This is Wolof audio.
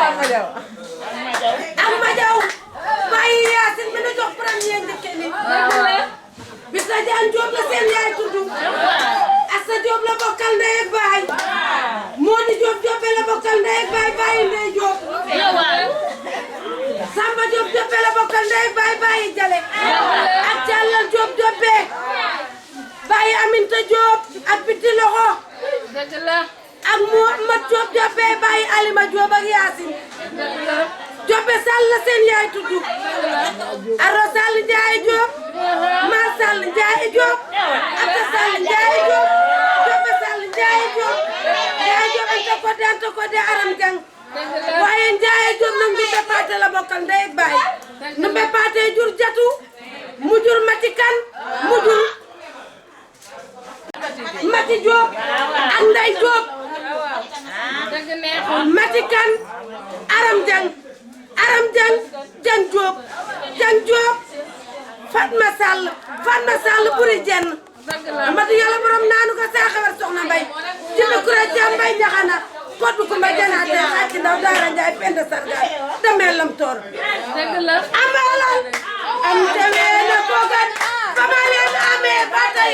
ak ma jaw bàyyi Yaasin mi nu jox premier njëkke ni bis la jaan Jóob la seen yaay tudd Assa Jóob la bokkal ndey ak baay Mooni Jóob Jóobe la bokkal ndey ak baay bàyyi ndey Jóob Samba Jóob Jóobe la bokkal ndey ak baay bàyyi Jale ak Càllal Jóob Jóobe bàyyi Aminta Jóob ak Biti Loxo ak Muhammad Jóob Jóobe bàyyi Alima Jóob ak Yaasin Jóobe Sall la seen yaay tudd Aro Sall Njaay Jóob Ma Sall Njaay Jóob Ata Sall Njaay Jóob Jóobe Sall Njaay Jóob Njaay Jóob anta ko de aram jang waaye Njaay Jóob nag Ndumbe Paate la bokkal ndey ak baay Ndumbe Paate jur Jatu mu jur Mati Kan mu jur Mati Jóob ak Ndey Jóob Mati Kan aram jang Jang Jóob Fatma Sall buri jenn mati yàlla borom naanu ko saaxawar soxna mbay jëme kura jam mbay ñaxana koddu ko mbay janaate xaci ndaw daara njaay penda sarga damel lam toor amalal am tewe na kogat ba ma leen amee ba tey